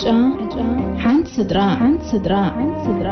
ጫ፣ ሓንቲ ስድራ፣ ሓንቲ ስድራ፣ ሓንቲ ስድራ።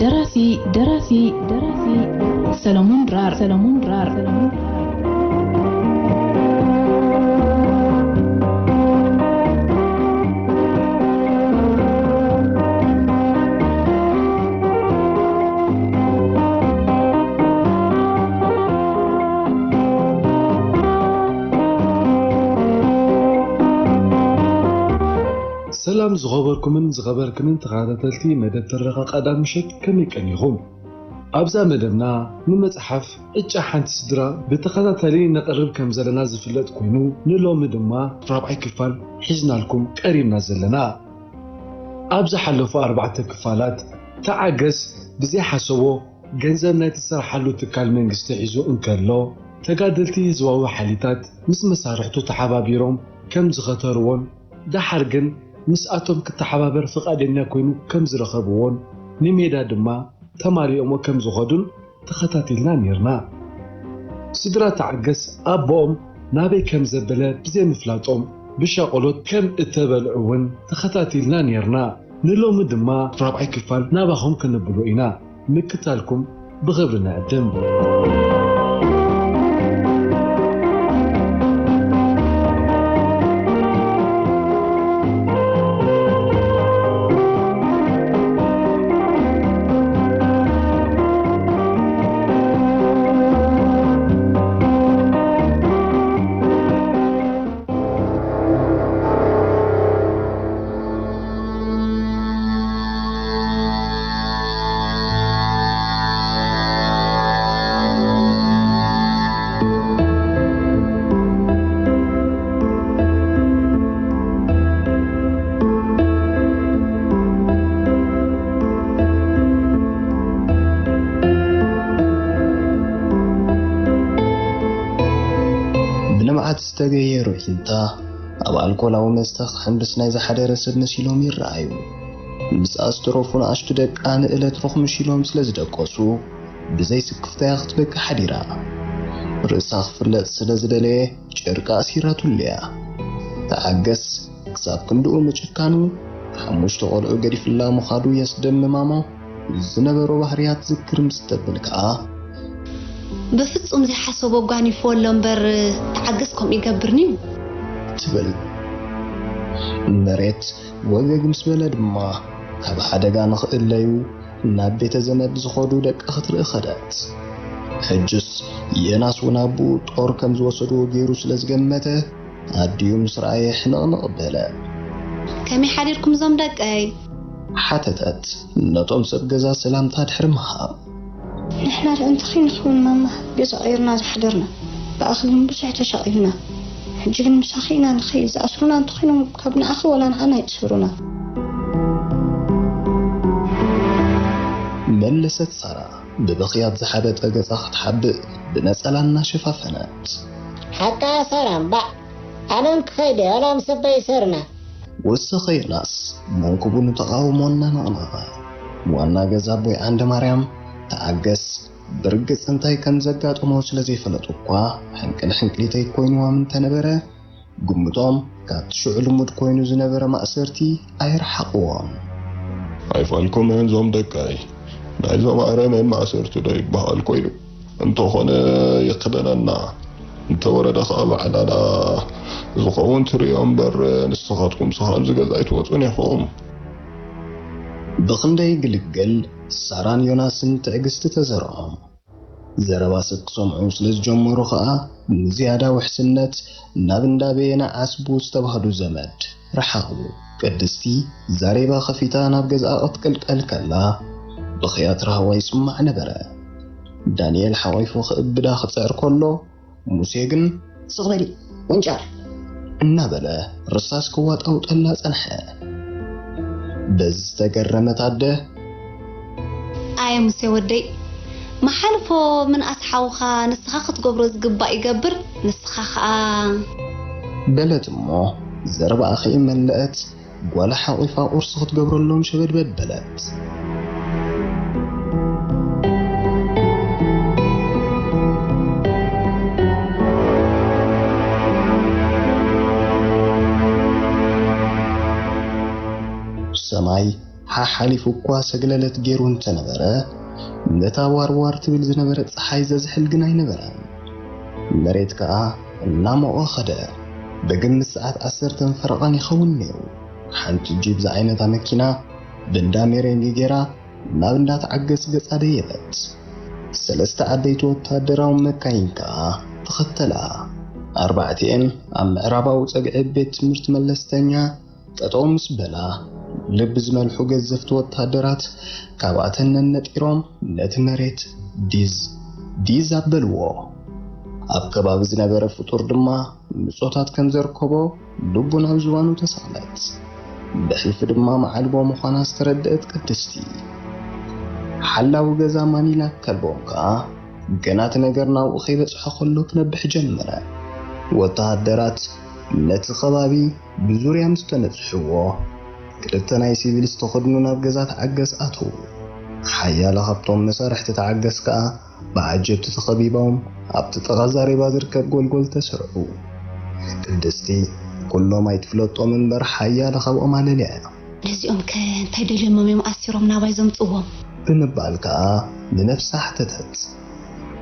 ደራሲ፣ ደራሲ፣ ደራሲ፣ ሰለሙን ድራር፣ ሰለሙን ድራር፣ ሰለሙን ድራር። ሰላም ዝኸበርኩምን ዝኸበርክንን ተኸታተልቲ መደብ ትረኻ ቀዳም ምሸት፣ ከመይ ቀኒኹም? ኣብዛ መደብና ንመጽሓፍ ዕጫ ሓንቲ ስድራ ብተኸታታሊ ነቕርብ ከም ዘለና ዝፍለጥ ኮይኑ፣ ንሎሚ ድማ ራብዓይ ክፋል ሒዝናልኩም ቀሪብና ዘለና። ኣብ ዝሓለፉ ኣርባዕተ ክፋላት ተዓገስ ብዘይሓሰቦ ገንዘብ ናይ ትሰርሓሉ ትካል መንግስቲ ሒዙ እንከሎ፣ ተጋደልቲ ህዝባዊ ሓይልታት ምስ መሳርሕቱ ተሓባቢሮም ከም ዝኸተርዎን፣ ደሓር ግን ምስኣቶም ክተሓባበር ፍቓደኛ ኮይኑ ከም ዝረኸብዎን፣ ንሜዳ ድማ ተማሊኦሞ ከም ዝኸዱን ተኸታቲልና ኔርና። ስድራ ተዓገስ ኣቦኦም ናበይ ከም ዘበለ ብዘይምፍላጦም ብሻቆሎት ከም እተበልዑ እውን ተኸታቲልና ኔርና። ንሎሚ ድማ ራብዓይ ክፋል ናባኹም ከነብሎ ኢና። ምክታልኩም ብኽብሪ ንዕድም። ብልምዓት ዝተገየሩ ሒንታ ኣብ ኣልኮላዊ መስተ ክሕምብስ ናይ ዝሓደረ ሰብ መሲሎም ይረኣዩ። ምስ ኣስተረፉ ንኣሽቱ ደቃ ንእለት ሩኽ ምሽ ኢሎም ስለ ዝደቀሱ፣ ብዘይ ስክፍታ'ያ ክትበኪ ሓዲራ። ርእሳ ክፍለጥ ስለ ዝደለየ፣ ጨርቂ ኣሲራትሉ እያ። ተዓገስ ክሳብ ክንድኡ ምጭካኑ፣ ሓሙሽተ ቆልዑ ገዲፍላ ምኻዱ የስደምም እሞ፣ ዝነበሮ ባህርያት ዝክር ምስ ተብል ከኣ፣ ብፍጹም ዘይሓሰቦ ኣጓኒፍዎ ኣሎ እምበር፣ ተዓገስ ከምኡ ይገብርን'ዩ። ትብል። መሬት ወገግ ምስ በለ ድማ፣ ካብ ሓደጋ ንኽእለዩ ናብ ቤተ ዘመድ ዝኸዱ ደቂ ክትርኢ ኸደት። ሕጅስ ዮናስ እውን ኣቦኡ ጦር ከም ዝወሰድዎ ገይሩ ስለ ዝገመተ፣ ኣዲኡ ምስ ረኣየ ሕንቕንቕ በለ። ከመይ ሓዲርኩም እዞም ደቀይ? ሓተተት ነቶም ሰብ ገዛ ሰላምታ ድሕሪ ምሃብ። ንሕና ደኣ እንታይ ንኸውን ማማ፣ ገዛ ቀይርና ዝሓደርና። ብኣኺ እውን ብዙሕ ተሻቒልና። ሕጂ ግን ምሳኺ ኢና ንኸይድ። ዝኣስሩና እንተኾይኖም ካብ ንኣኺ ወላ ንዓና ይእሰሩና። መለሰት ሳራ ብብኽያት ዝሓበጠ ገጻ ክትሓብእ ብነጸላ እናሸፋፈነት። ሓቃ ሳራ እምባእ፣ ኣነን ክኸይድ እየ፣ ዋላ ምስ ኣቦይ ይእሰሩና። ወሰኸ ዮናስ መንኩቡ ንተቓውሞ እናነቕነቐ። ዋና ገዛ ኣቦይ ዓንደ ማርያም ተዓገስ ብርግጽ እንታይ ከም ዘጋጠሞ ስለ ዘይፈለጡ እኳ፣ ሕንቅል ሕንቅሊተይ ኮይንዎም እንተነበረ፣ ግምቶም ካብቲ ሽዑ ልሙድ ኮይኑ ዝነበረ ማእሰርቲ ኣይረሓቕዎን። ኣይፋልኩምን እዞም ደቀይ፣ ናይዞም ኣረሜን ማእሰርቲ ዶ ይበሃል ኮይኑ? እንተኾነ ይኽደነና፣ እንተወረደ ኸኣ ባዕላና ዝኸውን ትርእዮ እምበር፣ ንስኻትኩምስ ካብዚ ገዛ ኣይትወጹን ኢኹም። ብኽንደይ ግልግል ሳራን ዮናስን ትዕግስቲ ተዘርዖም። ዘረባ ሰብ ክሰምዑ ስለ ዝጀመሩ ኸኣ፣ ንዝያዳ ውሕስነት ናብ እንዳ በየነ ዓስቡ ዝተባህሉ ዘመድ ረሓቑ። ቅድስቲ ዛሬባ ከፊታ ናብ ገዝኣ ክትቅልቀል ከላ፣ ብኽያት ራህዋ ይስማዕ ነበረ። ዳንኤል ሓቒፉ ክእብዳ ክጽዕር ከሎ፣ ሙሴ ግን፣ ስቕ በሊ፣ ወንጫር! እናበለ ርሳስ ክዋጣውጠላ ጸንሐ። በዚ ዝተገረመት ኣደ፣ ኣየ ሙሴ ወደይ፣ መሓልፎ ምንኣስ ሓውኻ ንስኻ ክትገብሮ ዝግባእ ይገብር፣ ንስኻ ኸኣ። በለት እሞ ዘረባኣ ከይመለአት ጓላ ሓቒፋ ቁርሲ ክትገብረሎም ሸበድበድ በለት። ሰማይ ሓሓሊፉ እኳ ሰግለለት ገይሩ እንተነበረ፣ ነታ ዋርዋር ትብል ዝነበረት ጸሓይ ዘዝሕል ግን ኣይነበረን። መሬት ከኣ እናሞቐ ኸደ። ብግምት ሰዓት ዓሰርተ ፈረቓን ይኸውን ነይሩ። ሓንቲ ጂፕ ዝዓይነታ መኪና ብእንዳ ሜሬንጌ ገይራ ናብ እንዳ ተዓገስ ገጻ ደየበት። ሰለስተ ዓበይቲ ወተሃደራዊ መካይን ከኣ ተኸተላ። ኣርባዕቲኤን ኣብ ምዕራባዊ ጸግዒ ቤት ትምህርቲ መለስተኛ ጠጠው ምስ በላ፣ ልቢ ዝመልሑ ገዘፍቲ ወተሃደራት ካብኣተን ነነጢሮም ነቲ መሬት ዲዝ ዲዝ ኣበልዎ። ኣብ ከባቢ ዝነበረ ፍጡር ድማ ምጾታት ከም ዘርከቦ ልቡ ናብ ዝባኑ ተሳእለት። ብሕልፊ ድማ መዓልቦ ምዃና ዝተረድአት ቅድስቲ፣ ሓላዊ ገዛ ማኒላ ከልቦም ከኣ ገና እቲ ነገር ናብኡ ከይበጽሖ ከሎ ክነብሕ ጀመረ። ወተሃደራት ነቲ ከባቢ ብዙርያ ምስ ተነጽሕዎ፣ ክልተ ናይ ሲቪል ዝተኸድኑ ናብ ገዛ ተዓገስ ኣተዉ። ሓያለ ካብቶም መሳርሕቲ ተዓገስ ከኣ ብዓጀብቲ ተኸቢቦም ኣብቲ ጥቓ ዛሬባ ዝርከብ ጎልጎል ተሰርዑ። ቅድስቲ ኩሎም ኣይትፍለጦም እምበር ሓያለ ካብኦም ኣለልያ እያ። ነዚኦም ከ እንታይ ደልዮሞም እዮም ኣሲሮም ናባይ ዘምጽዎም? ብምባል ከኣ ንነፍሳ ሓተተት።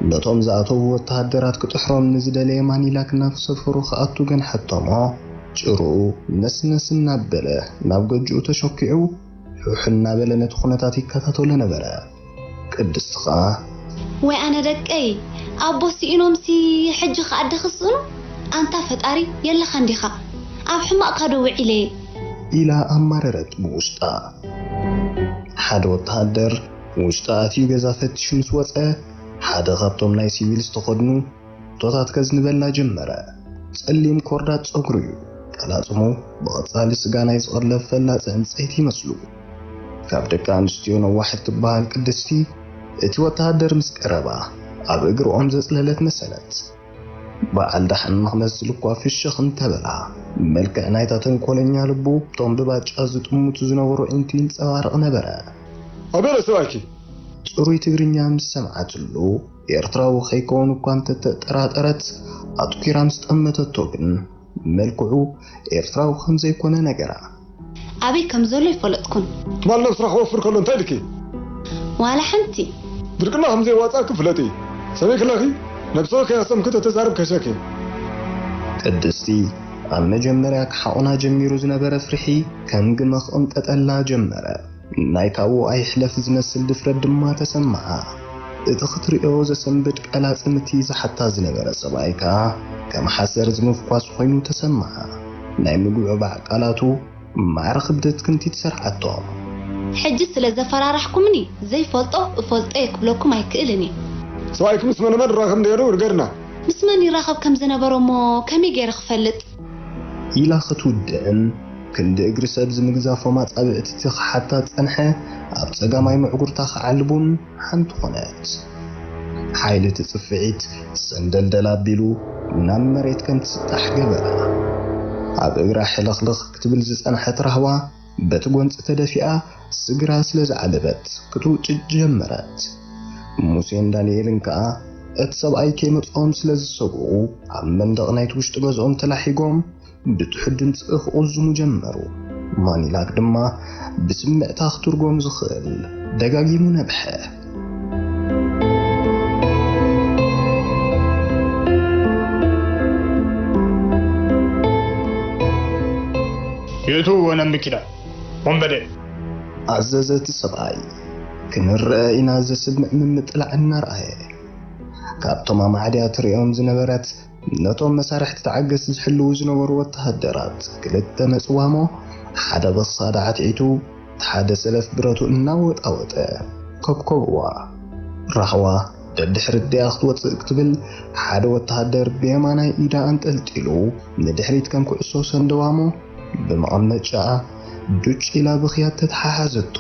ነቶም ዝኣተዉ ወተሃደራት ክጥሕሮም ንዝደለየ ማኒላክ ናብ ሰፈሩ ክኣቱ ገንሐቶሞ። ጭርኡ ነስነስ እናበለ ናብ ገጅኡ ተሸኪዑ ሑሕ እናበለ ነቲ ኩነታት ይከታተሎ ነበረ። ቅድስቲ ኸኣ ወይ ኣነ ደቀይ፣ ኣቦ ስኢኖምሲ ሕጂ ኸኣ ኣደ ክስእኑ? ኣንታ ፈጣሪ የለኻን ዲኻ? ኣብ ሕማቕካ ዶ ውዒለ? ኢላ ኣማረረት ብውሽጣ። ሓደ ወተሃደር ውሽጢ ኣትዩ ገዛ ፈቲሹ ምስ ወጸ፣ ሓደ ካብቶም ናይ ሲቪል ዝተኸድኑ ቶታት ከዝንበላ ጀመረ። ጸሊም ኮርዳት ጸጉሩ እዩ። ቀላጽሙ ብቐጻሊ ስጋ ናይ ዝቐለብ ፈላጺ ዕንጸይቲ ይመስሉ። ካብ ደቂ ኣንስትዮ ነዋሕ እትበሃል ቅድስቲ፣ እቲ ወተሃደር ምስ ቀረባ ኣብ እግሪ ኦም ዘጽለለት መሰለት። በዓል ደሓን ንኽመስል እኳ ፍሽኽ እንተበላ፣ መልክዕ ናይታ ተንኮለኛ ልቡ እቶም ብባጫ ዝጥምቱ ዝነበሩ ኣዒንቱ ይንጸባረቕ ነበረ። ኣበለ ሰብኣይኪ? ጽሩይ ትግርኛ ምስ ሰምዓትሉ፣ ኤርትራዊ ከይከውን እኳ እንተተጠራጠረት፣ ኣትኲራ ምስ ጠመተቶ ግን፣ መልክዑ ኤርትራዊ ከም ዘይኮነ ነገራ። ኣበይ ከም ዘሎ ኣይፈለጥኩን። ትማል ናብ ስራሕ ክወፍር ከሎ እንታይ ኢልኪ? ዋላ ሓንቲ። ድርቅና ከም ዘየዋጽኣኪ ፍለጢ። ሰበይ ክለኺ፣ ነብሲ ከያሰምኪ ተተዛርብ ከሸኪ። ቅድስቲ ኣብ መጀመርያ ክሓቑና ጀሚሩ ዝነበረ ፍርሒ ከም ግመ ክቕንጠጠላ ጀመረ። ናይ ካብኡ ኣይሕለፍ ዝመስል ድፍረት ድማ ተሰምዓ። እቲ ክትርእዮ ዘሰንብድ ቀላጽም እቲ ዝሓታ ዝነበረ ሰብኣይ ከኣ ከም ሓሰር ዝምፍኳስ ኮይኑ ተሰምዓ። ናይ ምግዑባዕ ቃላቱ ማዕረ ክብደት ክንቲት ሰርዓቶ። ሕጂ ስለ ዘፈራራሕኩምኒ ዘይፈልጦ እፈልጦ እየ ክብለኩም ኣይክእልን እየ። ሰብኣይኪ ምስ መነመን ራኸብ ነይሩ ንገርና። ምስ መን ይራኸብ ከም ዝነበረ እሞ ከመይ ገይረ ክፈልጥ? ኢላ ክትውድእን ክንዲ እግሪ ሰብ ዝምግዛፎም ኣጻብዕቲ እቲ ክሓታ ዝጸንሐ ኣብ ጸጋማይ ምዕጉርታ ክዓልቡን ሓንቲ ኾነት። ሓይሊ እቲ ጽፍዒት ሰንደልደል ኣቢሉ ናብ መሬት ከም ትስጣሕ ገበራ። ኣብ እግራ ሕልኽልኽ ክትብል ዝጸንሐት ራህዋ በቲ ጎንጺ ተደፊኣ ስግራ ስለ ዝዓለበት ክትውጭጭ ጀመረት። ሙሴን ዳንኤልን ከኣ እቲ ሰብኣይ ከይመጽኦም ስለ ዝሰግኡ ኣብ መንደቕ ናይቲ ውሽጢ ገዝኦም ተላሒጎም ብትሑት ድምጺ ክቑዝሙ ጀመሩ። ማኒላክ ድማ ብስምዕታ ክትርጎም ዝኽእል ደጋጊሙ ነብሐ። የእትውዎ ናብ መኪና ወንበዴ። ኣዘዘ እቲ ሰብኣይ። ክንረአ ኢና ዘስምዕ ምምጥላዕ እናረኣየ። ካብቶም ኣማዕድያ ትርእዮም ዝነበረት ነቶም መሳርሕቲ ተዓገስቲ ዝሕልዉ ዝነበሩ ወተሃደራት ክልተ መጽዋሞ ሓደ ብኽሳዳ ዓትዒቱ እቲ ሓደ ሰለፍ ብረቱ እናወጣወጠ ከብከብዋ። ራህዋ ደድሕሪት ድያ ክትወጽእ ክትብል ሓደ ወተሃደር ብየማናይ ኢዳ ኣንጠልጢሉ ንድሕሪት ከም ኩዕሶ ሰንደዋሞ ብመቐመጫኣ ዱጭ ኢላ ብኽያት ተተሓሓዘቶ።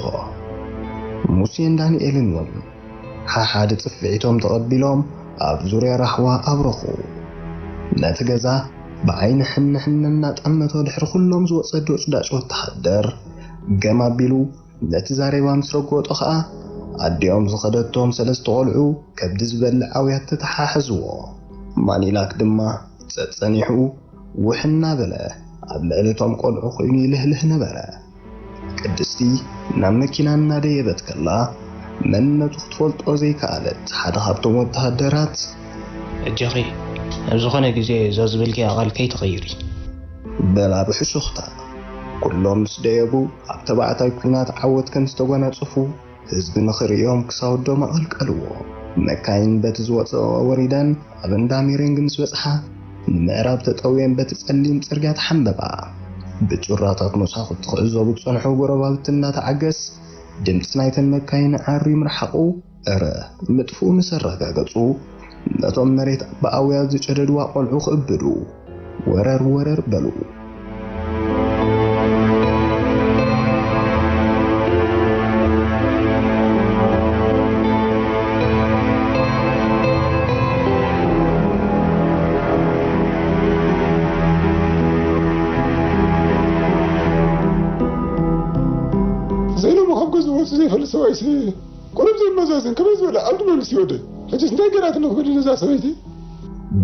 ሙሴን ዳንኤልን እውን ሓሓደ ጽፍዒቶም ተቐቢሎም ኣብ ዙርያ ራህዋ ኣብረኹ። ነቲ ገዛ ብዓይኒ ሕንሕን እናጠመቶ ድሕሪ ኩሎም ዝወጸ ዶጭዳጭ ወተሃደር ገም ኣቢሉ ነቲ ዛሬባ ምስ ረጎጦ ኸኣ ኣዲኦም ዝኸደቶም ሰለስተ ቆልዑ ከብዲ ዝበልዕ ኣውያት ተተሓሕዝዎ። ማኒላክ ድማ ጸጸኒሑ ውሕ እናበለ ኣብ ልዕሊ እቶም ቆልዑ ኮይኑ ይልህልህ ነበረ። ቅድስቲ ናብ መኪና እናደየበት ከላ፣ መንነቱ ክትፈልጦ ዘይከኣለት ሓደ ካብቶም ወተሃደራት፣ "እጀኺ፣ ኣብ ዝኾነ ግዜ እዛ ዝበልክያ ቃል ከይትቕይሪ" በላ ብሕሹኽታ። ኩሎም ምስ ደየቡ፣ ኣብ ተባዕታይ ኲናት ዓወት ከም ዝተጎናጸፉ ህዝቢ ንኽርእዮም ክሳወዶም ኣቐልቀልዎ። መካይን በቲ ዝወጸኦ ወሪደን ኣብ እንዳ ሜሬንግ ምስ በጽሓ፣ ንምዕራብ ተጠውየን በቲ ጸሊም ጽርግያ ተሓንበባ። ብጩራታት መሳኹቲ ክዕዘቡ ዝጸንሑ ጎረባብቲ እናተዓገስ፣ ድምጺ ናይተን መካይን ኣዕርዩ ምርሓቑ፣ እረ፣ ምጥፍኡ ምስ ኣረጋገጹ፣ ነቶም መሬት ብኣውያት ዝጨደድዋ ቆልዑ ክእብዱ፣ ወረር ወረር በሉ። ዘይሎሙ ካብ ገዝኡ ወፂኡ ዘይፈልጥ ሰብኣይሲ ቁሩብ ዘይመዛዘን ከመይ ዝበለ ዓብዲ መንግስቲ ይወደድ? ሕጅስ እንታይ ገይራትኒ ክበድል እዛ ሰበይቲ?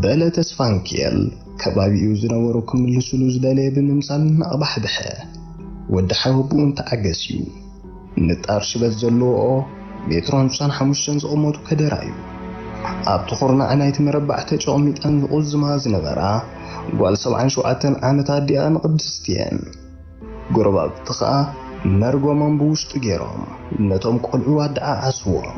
በለ ተስፋንኪኤል ከባቢኡ ዝነበሩ ክምልስሉ ዝደለየ ብምምሳል እናቕባሕብሐ። ወዲ ሓወቦኡ እንተዓገስ እዩ። ንጣር ሽበት ዘለዎኦ ሜትሮ ሓምሳን ሓሙሽተን ዝቕመቱ ከደራ እዩ። ኣብቲ ኩርናዕ ናይቲ መረባዕ ተጨቕሚጠን ዝቑዝማ ዝነበራ ጓል ሰብዓን ሸውዓተን ዓመት ኣዲኣ ንቕድስቲ እየን። ጎረባብቲ ኸኣ መርጎሞም ብውሽጢ ገይሮም ነቶም ቆልዑ ኣደዓዓስዎም።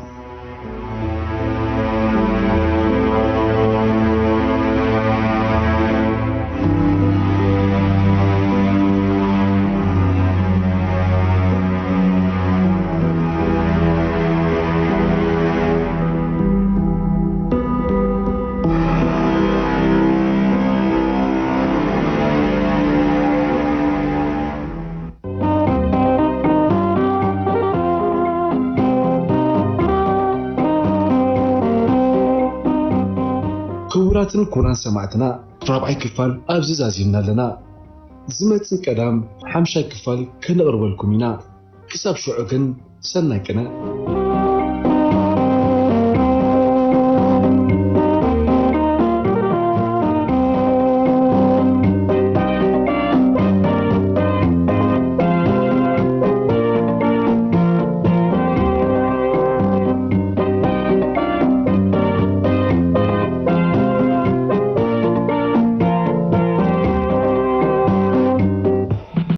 ክቡራትን ክቡራን ሰማዕትና፣ ራብዓይ ክፋል ኣብዚ ዛዚምና ኣለና። ዝመጽእ ቀዳም ሓምሻይ ክፋል ከነቕርበልኩም ኢና። ክሳብ ሽዑ ግን ሰናይ ቅነ።